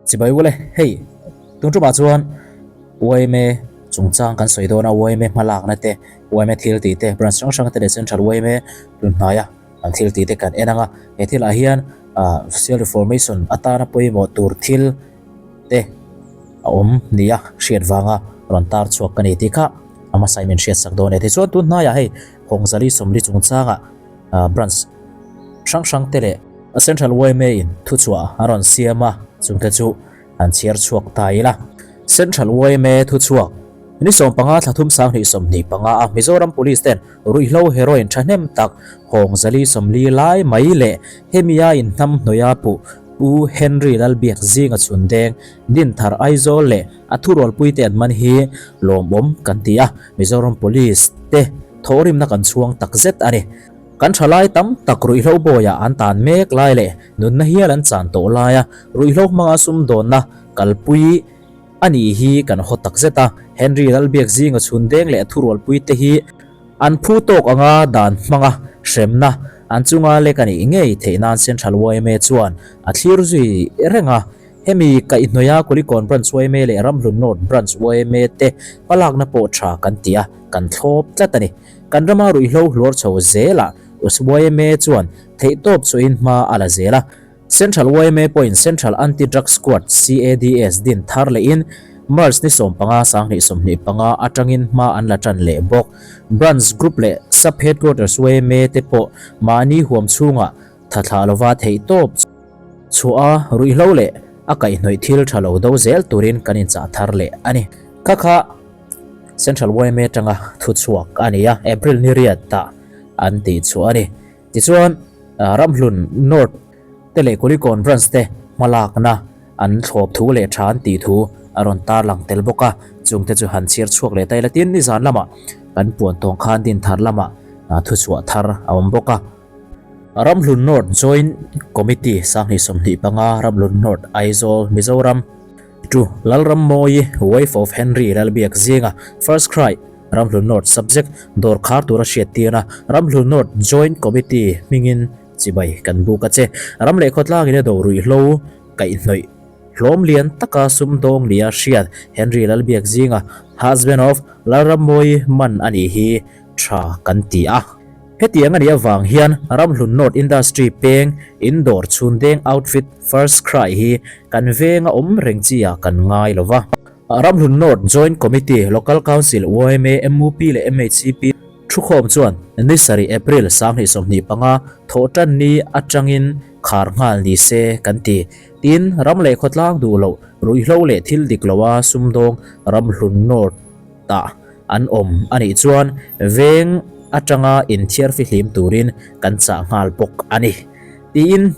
Chibai ule, hei tun tumah chuan yma chungchang kan sawi dawn a, yma hmalakna te, yma thil tih te, branch hrang hrang te leh central yma tun hnaia an thil tih te kan en ang a, he thilah hian ah social reformation atana pawimawh tur thil te a awm nia hriat vanga rawn tar chhuak ka ni tih kha a hmasa in min hriat sak dawn e. Tichuan tun hnaiah hei Hawngzali sawmli chungchangah ah branch hrang hrang te leh Central yma in thuchhuah a rawn siam a, chungte chu an chhiar chhuak ta ila. Central yma thuchhuak ni 15 thla thum 2025 a Mizoram Police ten ruihhlo heroin thahnem tak hawng 440 lai mai leh hemia in hnam hnawia puh Pu Henry Lalbiak zinga chhun deng Dinthar Aizawl leh a thurualpuite an man hi lawmawm kan ti a, Mizoram Police te thawhrimna kan chhuang takzet a ni. Kan thalai tam tak ruihhlo bawiah an tan mek lai leh nunna hial an chan tawh laia ruihhlo hmanga sumdawnna kalpui a nih hi kan haw tak zet a. Henry Lalbiak zinga chhun deng leh a thurualpui te hi an phu tawk anga dan hmanga hremna an chunga lek a nih ngei theih nan Central yma chuan a thlir zui reng a. Hemi kaihhnawia Kulikawn Branch yma leh Ramhlun North Branch yma te hmalakna pawh tha kan ti a, kan thlawp tlat a ni. Kan rama ruihhlo hluar chho zelah yma chuan theihtawp chuahin hma a la zel a. Central yma pawhin Central Anti-Drug Squad, CADS, din thar lehin March ni 15, 2025 atangin hma an la tan leh bawk. Branch Group leh Sub-Headquarters yma te pawh mahni huam chhungah tha thlah lova theihtawp chhuah a ruihhlo leh a kaihhnawih thil tha lo do zel turin kan inchah thar leh a ni. Kha kha. Central yma atanga thuchhuak a ni a, April ni riat ah an tih chhuah a ni. Tichuan, Ramhlun North te leh Kulikawn Branch te hmalakna an thlawp thu leh tha an tih thu a rawn tarlang tel bawk a, chungte chu han chhiar chhuak leh ta ila tin nizan lamah kan puan tawng khan din thar lamah thuchhuah thar a awm bawk a. Ramhlun North Joint Committee 2025 Ramhlun North Aizawl Mizoram. To Lalrammawi, wife of Henry Lalbiak zinga First Cry, Ramhlun North Subject, dawr khar tura hriat tirna Ramhlun North Joint Committee hmingin chibai kan buk a che. Ram leh khawtlangin a do ruihhlo kaihhnawih hlawm lian taka sumdawng nia hriat Henry Lalbiak zinga husband of Lalrammawi man a nih hi tha kan ti a. Hetiang a nih avang hian Ramhlun North Industry peng in dawr chhun deng outfit First Cry hi kan venga awm reng chi ah kan ngai lo va. Ramhlun North Joint Committee, Local Council, yma, mup leh MHCP thukhawm chuan ni sarih April 2025 thawhtan ni atangin khar nghal ni se kan ti. Tin, ram leh khawtlang duh loh, ruihhlo leh thil dik loa sumdawng Ramhlun North tah an awm a nih chuan veng atanga inthiar fihlim turin kan chah nghal bawk a ni tiin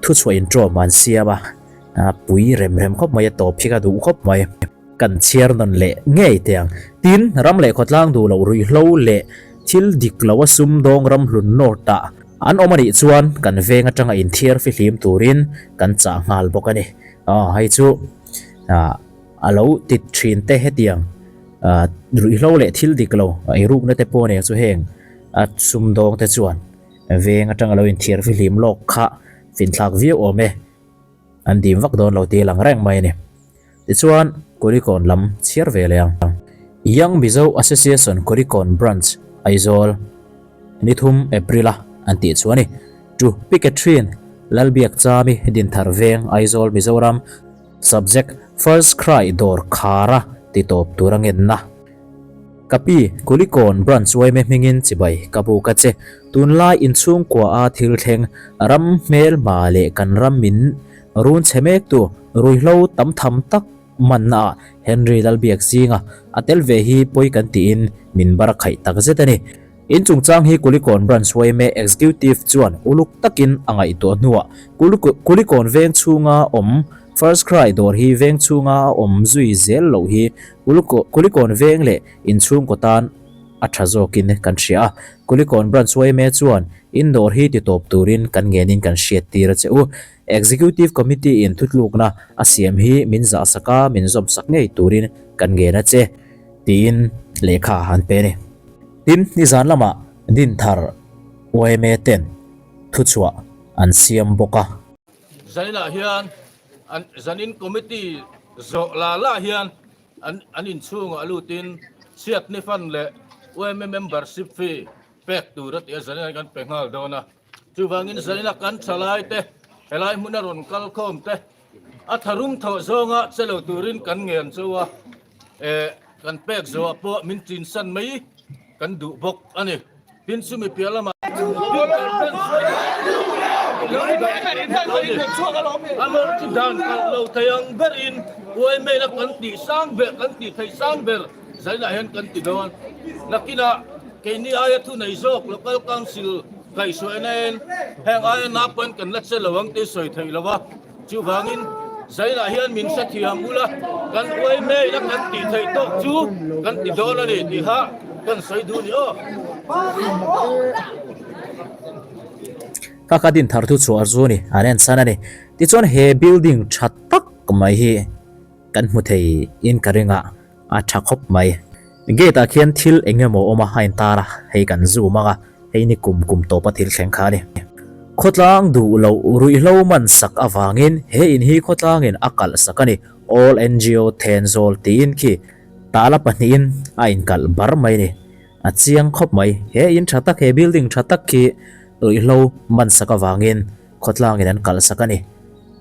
thuchhuah intawm an siam a, pui rem rem khawp mai a tawp hi ka duh khawp mai. Kan chhiar nawn leh ngei teh ang. Tin, ram leh khawtlang duh loh ruihhlo leh thil dik lo a sumdawng ramhlun North ah an awm a nih chuan kan veng atanga inthiar fihlim turin kan chah nghal bawk a ni. Aw hei chu ah. A lo ti thin te hetiang ruihhlo leh thil dik lo eirukna te pawh ania chu heng a sumdawng te chuan veng atanga lo inthiar fihlim lawk kha finthlak viau awm e, an dim vak dawn lo tih a lang reng mai a ni. Tichuan Kulikawn lam chhiar ve leh ang. Young Mizo Association Kulikawn Branch Aizawl ni thum April a an tih chu a ni. To pick a thin Lalbiakchami Dinthar Veng Aizawl Mizoram Subject, First Cry dawr khara ti tawp tur a ngenna. Ka pi, Kulikawn Branch yma hmingin chibai ka buk a che. Tunlai inchhungkua a thil thleng, ram hmelma leh kan ram min run chhe mektu ruihhlo tam tham tak manna ah Henry Lalbiak zinga a tel ve hi pawi kan tiin min bar khaih takzet a ni. In chungchang hi Kulikawn Branch yma Executive chuan uluk takin a ngaihtuah hnuah Kulikawn veng chhunga awm First Cry dawr hi veng chhunga a awm zui zel loh hi Kulikawn veng leh inchhungkaw tan a tha zawkin kan hria a. Kulikawn Branch yma chuan in dawr hi titawp turin kan ngenin kan hriattir a che u. Executive Committee in thutlukna a siam hi min zahsak a, min zawmsak ngei turin kan ngen a che, tiin lehkha an pe a ni. Tin, nizan lamah Dinthar yma ten thuchhuah an siam bawk a. Zainah hian. An zanin committee zawh la la hian an an inchhungah lutin chhiatni fund leh yma membership fee pek tur a ti a, zanin kan pe nghal dawn a. Chuvangin zanina kan thalai te helai hmuna rawn kal khawm te a tharum thawh zawnga che lo turin kan ngen chu a, eh kan pek zawhah pawh min chinsan mai kan duh bawk a ni. Tin chumi piah lamah a nawr chu dan kalh lo thei ang berin uaimela kan tih sang ber kan tih theih sang ber zainah hian kan ti dawn. Nakinah keini aia thu nei zawk Local Council kaihhruai nen heng aia naupang kan la che lo ang tih sawi theih lo a. Chuvangin Zainah hian min hrethiam ula, kan uai mail a kan tih theih tawk chu kan ti dawn a ni tih kha kan sawi duh ni aw. Kha kha din thar thu chhuah chu ni an en san a ni. Tichuan he building tha tak mai hi kan hmu thei in ka ring a. A tha khawp mai. Gate ah khian thil eng emaw awm a, a intar a, hei kan zoom ang a, hei ni kum kum tawpa thil thleng kha a ni. Khawtlang duh loh ruihhlo man sak avangin he in hi khawtlangin a kalh sak a ni. All NGO Thenzawl tiin khi tala pahnihin a inkalh bar mai a ni. A chiang khawp mai. He in tha tak, he building tha tak khi ruihhlo man sak avangin khawtlangin an kalh sak a ni.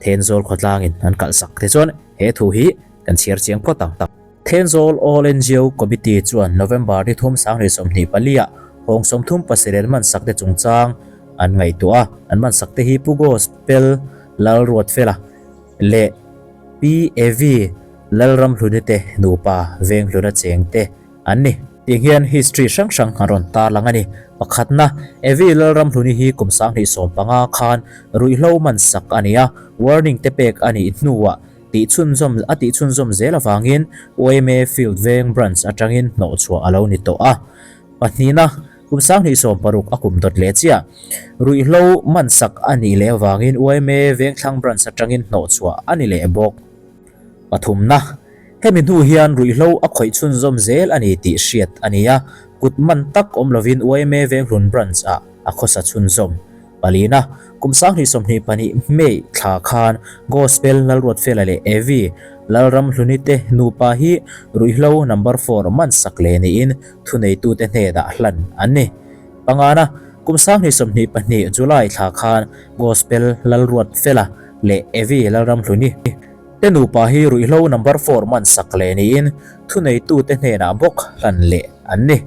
Thenzawl khawtlangin an kalh sak. Tichuan he thu hi Kan chhiar chiang phawt ang. Thenzawl All NGO Committee chuan November ni thum sanghnih 24 ah hawng 37 an mansak te chungchang an ngaihtuah a, an mansak te hi Pu Gospel Lalruatfela leh Pi Evi Lalramhluni te nupa Venghluna cheng te an ni. Tiang hian history hrang hrang an rawn tarlang a ni. Pakhatna, Evi Lalramhluni hi kum 2015 khan ruihhlo mansak a ni a, warning te pek a nih hnuah Tih chhunzawm a tih chhunzawm zel avangin yma Field Veng Branch atangin hnawhchhuah a lo ni tawh a. Pahnihna, kum 2016 a kum dawt leh chiah. Ruihhlo mansak a nih leh avangin yma Vengthlang Branch atangin hnawhchhuah a ni leh bawk. Pathumna, hemi hnu hian ruihhlo a khawih chhunzawm zel a ni tih hriat a ni a, kut man tak awm lovin yma Venghlun Branch-ah a khawsa chhunzawm. Palina, kum 2022 May thla khan Gospel Lalruatfela leh Evi Lalramhluni te nupa hi ruihhlo number four man sak leh niin thuneitute hnenah hlan an ni. Pangana, kum 2022 July thla khan Gospel Lalruatfela leh Evi Lalramhluni te nupa hi ruihhlo number four man sak leh niin thuneitute hnenah bawk hlan leh an ni.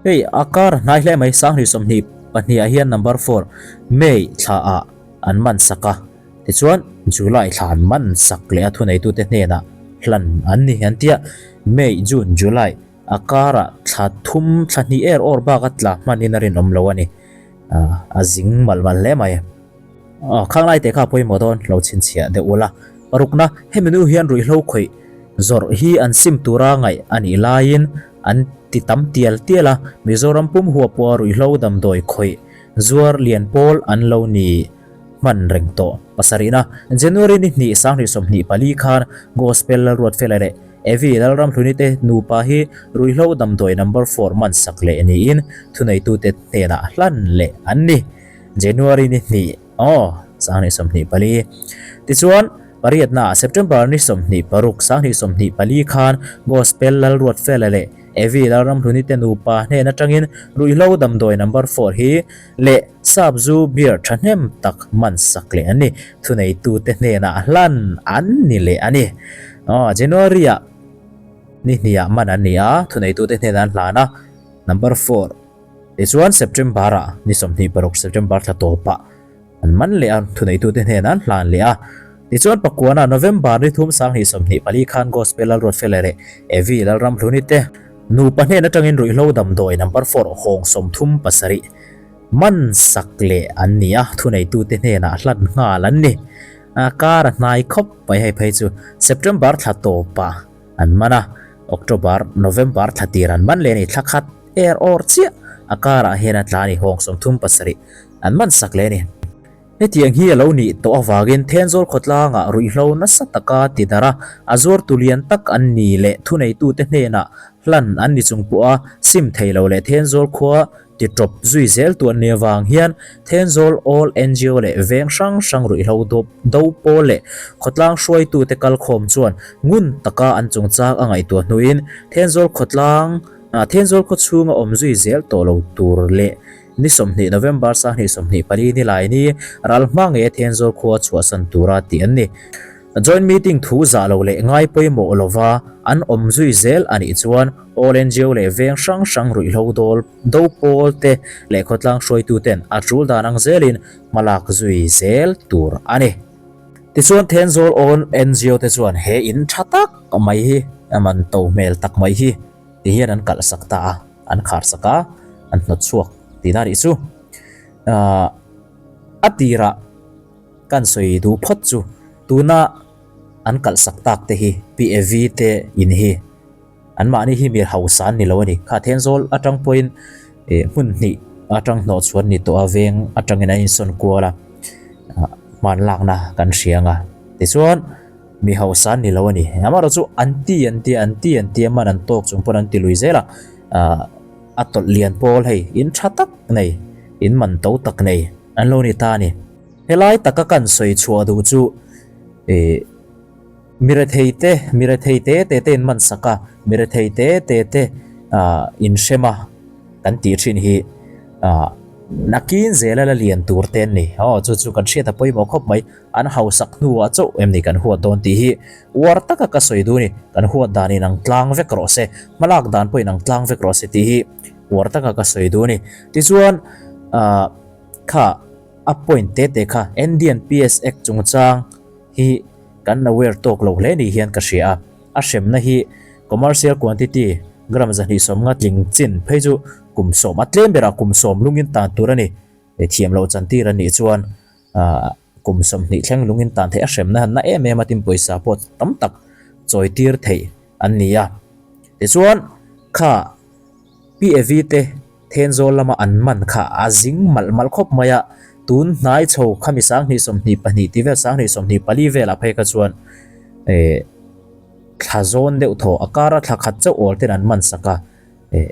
Hei a kar hnai hle mai 2022 ah hian number four May thla ah an man sak a, tichuan July thla an man sak leh a thuneitute hnenah hlan an ni an tia May, June, July a karah thla thum thla hnih er awr bak a tla hmanin a rinawm lo a ni, a zing malh malh hle mai. Aw, khang lai te kha pawimawh dawn lo chhinchhiah deuh ula. Parukna, hemi nu hian ruihhlo khawih zawrh hi an sim tura ngaih a nih laiin an ti tam tial tial a, Mizoram pum huap pawha ruihhlo damdawi khawih zuar lian pawl an lo ni hman reng tawh. Pasarihna, January ni hnih 2024 khan Gospel Lalruatfela leh Evi Lalramhluni te nupa hi ruihhlo damdawi number four man sak leh niin thuneitute hnenah hlan leh an ni. January ni hnih aw 2024. Tichuan, pariatna September ni 26 2024 khan Gospel Lalruatfela leh Evi Lalramhluni te nupa hnen atangin ruihhlo damdawi number four hi leh sap zu beer thahnem tak man sak leh an ni. Thuneitute hnenah hlan an ni leh a ni. Aw January ah ni hnihah man an ni a, thuneitute hnenah an hlan a, number four. Tichuan September-ah ni 26 September thla tawpah an man leh a, thuneitute hnenah an hlan leh a. Tichuan pakuana November ni thum 2024 khan Gospel Lalruatfela leh Evi Lalramhluni te nupa hnen atangin ruihhlo damdawi number four hawng 37 man sak leh an ni a, thuneitute hnenah hlan nghal an ni. Kar a hnai khawp mai hei phei chu September thla tawpah an man a, October, November thla tir an man leh a ni, thla khat er awr chiah a karah hian a tla a ni, hawng 37 an man sak leh a ni. Hetiang hi a lo nih tawh avangin Thenzawl khawtlangah ruihhlo nasa taka ti darh a, a zuartu lian tak an ni leh thuneitute hnenah hlan an ni chung pawha sim thei lo leh Thenzawl khua. Ti tawp zui zel tu an nih avang hian Thenzawl All ngo leh veng hrang hrang ruihhlo dawp do pawl leh khawtlang hruaitute kalkhawm chuan ngun taka an chungchang a ngaihtuah hnuin Thenzawl khawtlang Thenzawl khaw chhunga awm zui zel tawh lo tur leh ni 20 November sanghnih 24 ni lai ni ral hma nge Thenzawl khua chhuahsan tura tih an ni. Joint meeting thu zah lo leh ngai pawimawh lova an awm zui zel a nih chuan All ngo leh veng hrang hrang ruihhlo dawl do pawl te leh khawtlang hruaitu ten a tul dan ang zelin hmalak zui zel tur a ni. Tichuan Thenzawl All ngo te chuan he in tha tak mai hi a man to hmel tak mai hi ti hian an kalh sak ta a, an khar sak a, an hnawt chhuak tihna a nih chu. A tirah. Kan sawi duh phawt chu tuna an kalh sak tak te hi PAV te in hi an mahni hi mir hausa an ni lo a ni. Kha Thenzawl atang pawhin hmun hnih atang hnawh chhuan ni tawh a veng atangin an insawn kual a hman lakna kan hria ang a. Tichuan mi hausa an ni lo a ni. Amaherawhchu chu an ti an ti an ti an ti a man an tawk chung pawn an ti lui zel a a tawlh lian pawl hei in tha tak nei in man to tak nei an lo ni ta a ni. Helai taka kan sawi chhuah duh chu ih mi rethei te mi rethei te te te in man sak a mi rethei te te te ah in hrem a kan tih thin hi ah nakin zela la lian tur te an ni aw chu chu kan hriat a pawimawh khawp mai an hausak hnuah chauh em ni kan huat dawn tih hi uar taka ka sawi duh a ni kan huat dan in ang tlang vek rawh se hmalak dan pawh in ang tlang vek rawh se tih hi uar taka ka sawi duh a ni tichuan ah kha. A point te te kha Indian PS Act chungchang hi kan aware tawk lo hle ni hian ka hria a. A hremna hi commercial quantity gram 250 tling chin phei chu kum sawm a tlem berah kum sawm lungin tan tur a ni. Thiam loh chantir a nih chuan kum 20 thleng lungin tan theih a hremna han na em em a tin pawisa pawh tam tak chawi tir theih an ni a. Tichuan kha PAV te Thenzawl lama an man kha a zing malh malh khawp mai a, tun hnai chho khami 2022 tih vel 2024 velah phei kha chuan eh thla zawn deuh thaw a kara thla khat chauh awl ten an man sak a, eh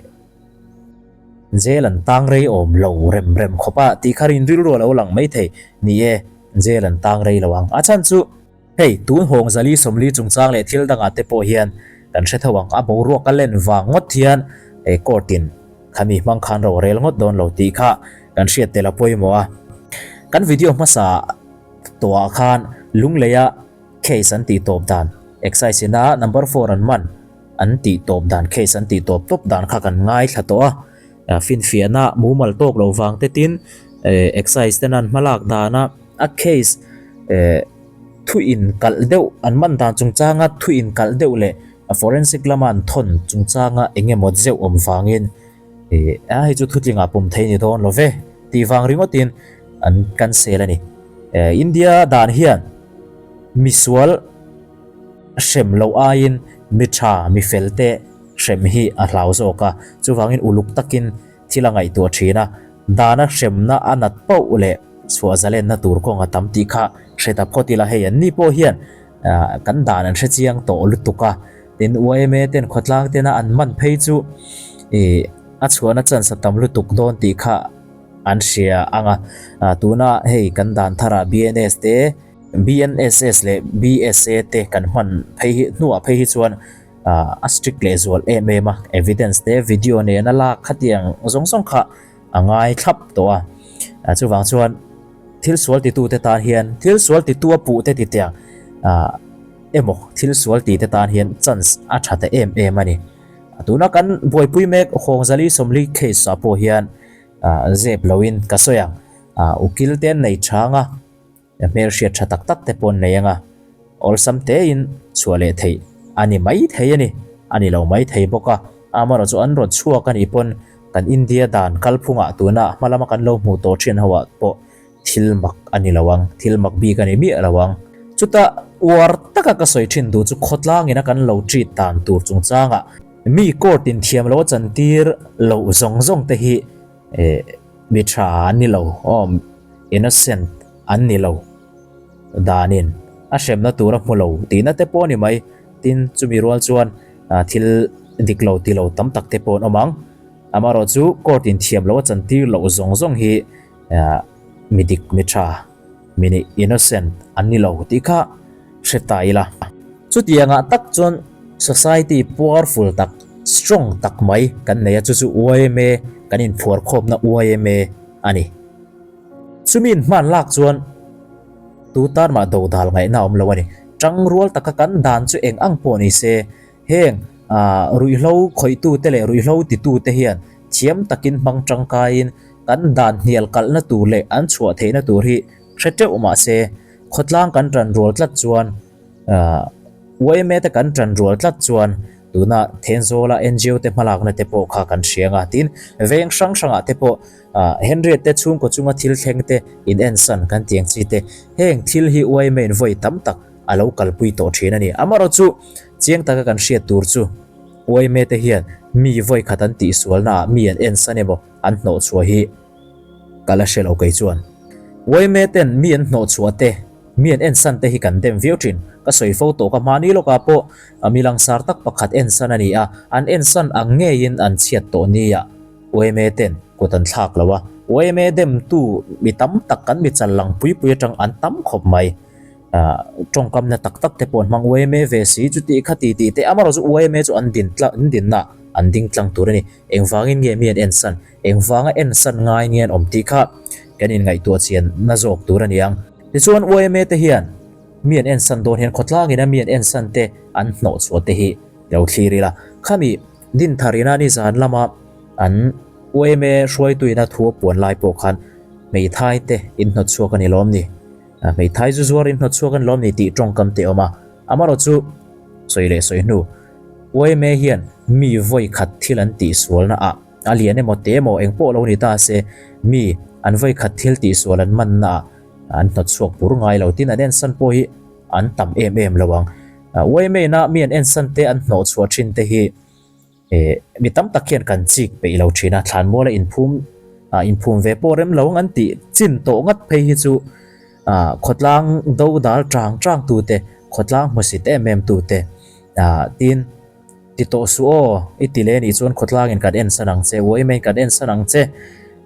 jail an tang rei awm lo rem rem khawp a tih kha rin rilru a lo lang mai thei ni e, jail an tang rei lo ang a chhan chu. Hei, tun hawng zali 40 chungchang leh thil dangah te pawh hian kan hre tho ang, a boruak a len vang ngawt hian he court in khami hmang khan ro rel ngawt dawn lo tih kha kan hriat tel a pawimawh a. Kan video hmasa tawhah khan Lungleia case an tih tawp dan, Excise ina number four an man an tih tawp dan, case an tih tawp tawp dan kha kan ngaithla tawh a, finfiahna mumal tawk lo vang te tin Excise ten an hmalak dana a case Thu inkalh deuh an man dan chungchanga thu inkalh deuh leh a forensic lama an thawn chungchanga eng emaw zeuh awm vangin ih a hei chu thutlingah pawm thei ni dawn lo ve tih vang ringawtin an cancel a ni. India dan hian misual hrem loh aiin mi tha mi fel te hrem hi a hlau zawk a, chuvangin uluk takin Thil a ngaihtuah thin a, dana hremna a nat pauh leh chhuah zalenna tur kawng a tam tih kha hre ta phawt ila hei an ni pawh hian kan dan an hre chiang tawh lutuk a, tin yma ten khawtlang tena an man phei chu ih a chhuahna chance a tam lutuk dawn tih kha an hria ang a, tuna hei kan dan tharah BNS te BNSS leh BSA te kan hman phei hi hnuah phei hi chuan a strict leh zual em em a, evidence te video nena lak khatiang zawng zawng kha a ngai thlap tawh a, chuvang chuan thil sual titu te tan hian thil sual titu a puh te ti tiang emaw thil sual ti te tan hian chance a tha ta em em a ni. Tuna kan buaipui mek Hawngzali 40 case ah pawh hian zep loin ka sawi ang, ukil te an nei chang a. Hmelhriat tha tak tak te pawh an nei ang a, awlsam tein chhuah leh theih a ni mai thei a ni, a ni lo mai thei bawk a, amaherawh chu an rawn chhuak a nih pawn kan India dan kalphungah tuna hma lama kan lo hmuh tawh thin ho ah pawh thil mak a ni lo ang, thil mak bik a ni miah lo ang. Chuta uar taka ka sawi thin duh chu khawtlangin a kan lo treat dan tur chungchangah mi court in thiam lo a chantir loh zawng zawng te hi eh mi tha an ni lo aw. Innocent an ni lo. Danin a hremna tur a hmu lo tihna te pawh a ni mai. Tin, chumi rual chuan thil dik lo ti lo tam tak te pawh an awm ang. Amaherawhchu court in thiam loh a chantir loh zawng zawng hi mi dik mi tha mi nih innocent an ni lo tih kha hre ta ila. Chutiangah tak chuan society powerful tak, strong tak mai kan nei a, chu chu yma kan inphuarkhawmna yma a ni. Chumi inhman lak chuan tu tan mah dodal ngaihna a awm lo a ni. Tangrual taka kan dan chu eng ang pawh ni se, Heng ruihhlo khawihtute leh ruihhlo titute hian thiam takin hmang tangkaiin kan dan hnial kalhna tur leh an chhuah theihna tur hi hre teuh mah se, khawtlang kan tan rual tlat chuan yma te kan tan rual tlat chuan tuna Thenzawla ngo te hmalakna te pawh kha kan hria ang a, tin veng hrang hrangah te pawh Henriette te chhungkaw chunga thil thleng te in ensan kan ti ang chi te, heng thil hi yma in vawi tam tak a lo kalpui tawh thin a ni. Amaherawhchu, chiang taka kan hriat tur chu yma te hian mi vawi khat an tihsualnaah mi an ensan emaw an hnawhchhuah hi ka la hre lo kei chuan. Yma ten mi an hnawhchhuah te, mi an ensan te hi kan dem viau thin. Ka sawi fo tawh ka hmani lawkah pawh mi langsar tak pakhat ensan a ni a, an ensan ang ngeiin an chhiat tawh nia yma ten kut an thlak lo a. Yma demtu mi tam tak kan mi chal lang pui pui atang an tam khawp mai. Tawngkamna tak tak te pawh an hmang yma ve si chuti kha ti tih te amaherawh chu yma chu an din tlang an dinna an ding tlang tur a ni. Engvangin nge mi an ensan? Engvanga ensan ngai nge an awm tih kha kan inngaihtuah chian na zawk tur a ni ang. Tichuan yma te hian mi an ensan dawn hian khawtlangin a mi an ensan te an hnawh chhuah te hi lo thlir ila. Khami Dintharina nizan lama an yma hruaituina thu a puan lai pawh khan hmeithai te inhnawt chhuak a ni lawm ni? Hmeithai zu zuar in hnawt chhuak an lawm ni tih tawngkam te awm a, amaherawh chu sawi leh sawi hnu yma hian mi vawi khat thil an tih sualna ah a lian emaw te emaw eng pawh lo ni ta se mi an vawi khat thil tih sual an manna ah an hnawt chhuak bur ngai lo tin an ensan pawh hi an tam em em lo ang. Yma ina mi an ensan te an hnawh chhuah thin te hi Mi tam tak hian kan chik peih lo thin a, thlanmuala inphum inphum ve pawh rem lo ang an tih chin tawh ngat phei hi chu khawtlang do dal chang chang tute, khawtlang hmusit em em tute tin ti tawh suh aw i ti leh anih chuan khawtlangin kan ensan ang che, yma in kan ensan ang che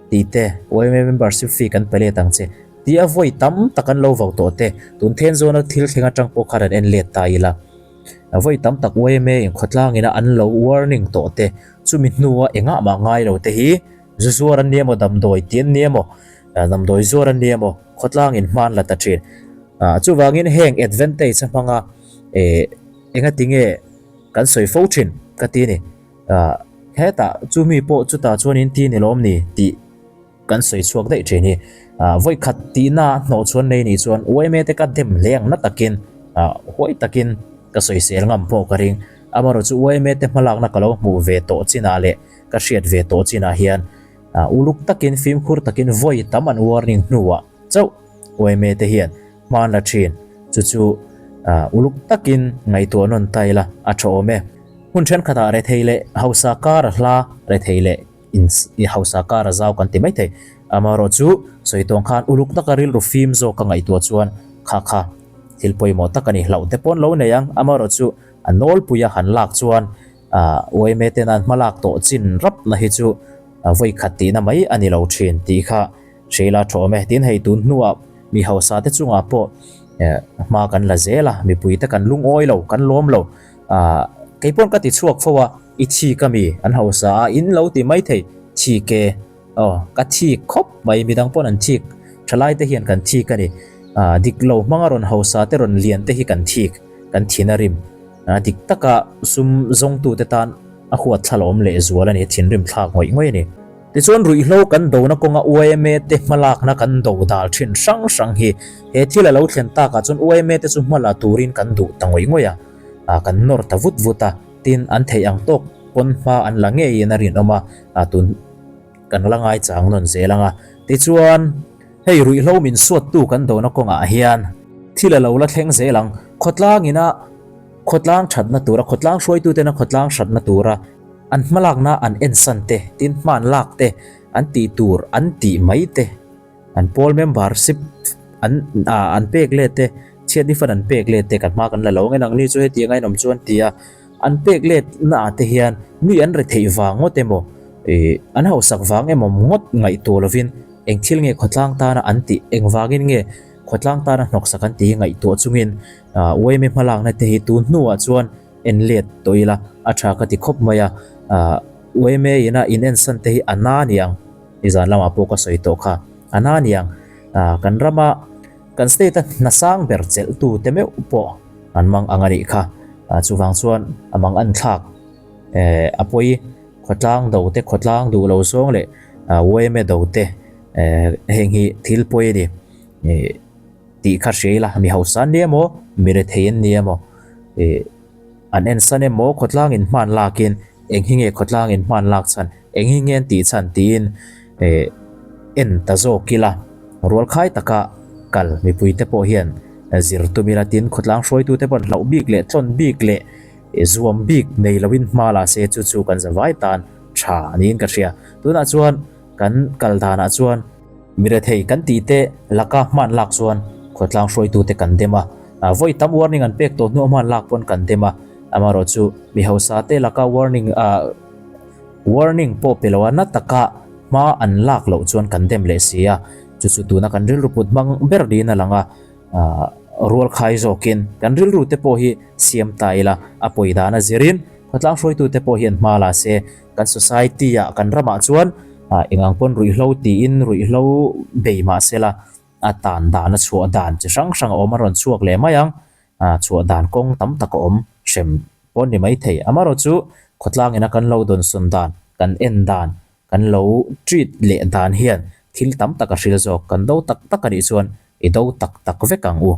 tih te, yma membership fee kan pe let ang che tih a vawi tam tak an lo vau tawh te, tun then zawna thil thleng atang pawh khan an en let ta ila. Vawi tam tak yma in khawtlang ina an lo warning tawh te, chumi hnua engah mah ngai lo te hi zu zuar an ni emaw damdawi ti an ni emaw, damdawi zuar an ni emaw khawtlang in hman la ta thin. Chuvangin heng advantage a hmanga engati nge kan sawi fo thin ka ti a ni. Hetah chumi pawh chutah chuan in ti ni lawm ni tih. Kan sawi chhuak daih thin hi. Vawi khat tihna hnawh chuan nei nih chuan yma te ka dem hle ang na takin huai takin ka sawisel ngam pawh ka ring. Amaherawh chu yma te hmalakna ka lo hmuh ve tawh chinah leh ka hriat ve tawh chinah hian uluk takin fimkhur takin vawi tam an warning hnuah chauh yma te hian hman la thin. Chu chu uluk takin ngaihtuah nawn ta ila a tha awm e. Hmun thenkhatah rethei leh hausa kar a hla rethei leh In i hausa kar a zau kan ti mai thei. Amaherawh chu sawi tawng khan uluk taka rilru fim zawk ka ngaihtuah chuan kha kha thil pawimawh tak a ni. Hlauh te pawn lo nei ang. Amaherawh chu a nawlpui a han lak chuan yma ten an hma lak tawh chin rap na hi chu vawi khat tihna mai a ni lo thin tih kha Sheila tha awm e. Tin hei tun hnuah mi hausa te chungah pawh hma kan la zel a, mipui te kan lungawi lo, kan lawm lo. Kei pawn ka ti chhuak fo a. I thik a mi? An hausa a, in lo ti mai thei. Thik e. Aw, ka thik khawp mai, midang pawn an thik. Thalai te hian kan thik a ni. Ah, dik lo hmanga rawn hausa te rawn lian te hi kan thik, kan thin a rim. Ah, dik taka sum zawngtu te tan a huat thla lawm leh zual a ni, thinrim thlak ngawih ngawih a ni. Tichuan ruihhlo kan dona kawnga yma te hmalakna kan do dal thin hrang hrang hi he thil a lo thlen takah chuan yma te chu hmala turin kan duh ta ngawih ngawih a, ah, kan nawr ta vut vut a. Tin, an theih ang tawk pawn hma an la ngeiin a rinawm a, tun kan la ngaichang nawn zel ang a. Tichuan, hei ruihhlo min suattu kan dona kawngah hian thil a lo la thleng zel ang. Khawtlang ina khawtlang thatna tura, khawtlang hruaitutena khawtlang hratna tura an hmalakna an ensan te, tin hma an lak te, an tih tur an tih mai te, An pawl membership an an pek let te, chhiatni fan an pek let te kan hma kan la lo ang e nangni chu hetiang a inawm chuan ti a, an pek let na ah te hian mi an re theih vang ngawt emaw Ih, an hausak vang emaw ngawt ngaihtuah lovin eng thil nge khawtlang tana an tih, engvangin nge khawtlang tana hnawksak an tih hi ngaihtuah chungin yma hmalakna te hi tun hnuah chuan en let tawh ila a tha ka ti khawp mai a. Yma ina in ensan te hi a na niang, nizan lamah pawh ka sawi tawh kha, a na niang. Kan rama kan state a hna sang ber chelh tu te meuh pawh an mang ang a nih kha. Chuvang chuan a mang an thlak a pawi. Khawtlang do te, khawtlang duh lo zawng leh yma do te heng hi thil pawi a ni tih kha hria ila, mi hausa an ni emaw, mi rethei an ni emaw, an ensan emaw khawtlang in hman lakin eng hi nge khawtlang in hman lak chhan, eng hi nge an tih chhan tiin en ta zawk ila, rualkhai taka kal mipui te pawh hian zir tum ila tin khawtlang hruaitu te pawh an hlauh bik leh tlawn bik leh Zuam bik nei loin hma la se chu chu kan zavai tan tha niin ka hria. Tunah chuan kan kal danah chuan mi rethei kan tih te laka hman lak chuan khawtlang hruaitute kan dem a, vawi tam warning an pek tawh hnuah hman lak pawn kan dem a, amaherawh chu mi hausa te laka warning warning pawh pe loa na taka hma an lak loh chuan kan dem leh si a, chu chu tuna kan rilru put hmang ber niin a lang a. Rual khai zawkin kan rilru te pawh hi siam ta ila, a pawi dan a zirin khawtlang hruaitu te pawh hian hma la se, kan society ah kan ramah chuan eng ang pawn ruihhlo tiin ruihhlo bei mah sela a tan dan a chhuah dan chi hrang hrang a awm a rawn chhuak leh mai ang, chhuah dan kawng tam tak a awm hrem pawh ni mai thei. Amaherawh chu khawtlang ina kan lo dawnsawn dan, kan en dan Kan lo treat leh dan hian thil tam tak a hril zawk. Kan do tak tak a nih chuan i do tak tak vek ang u.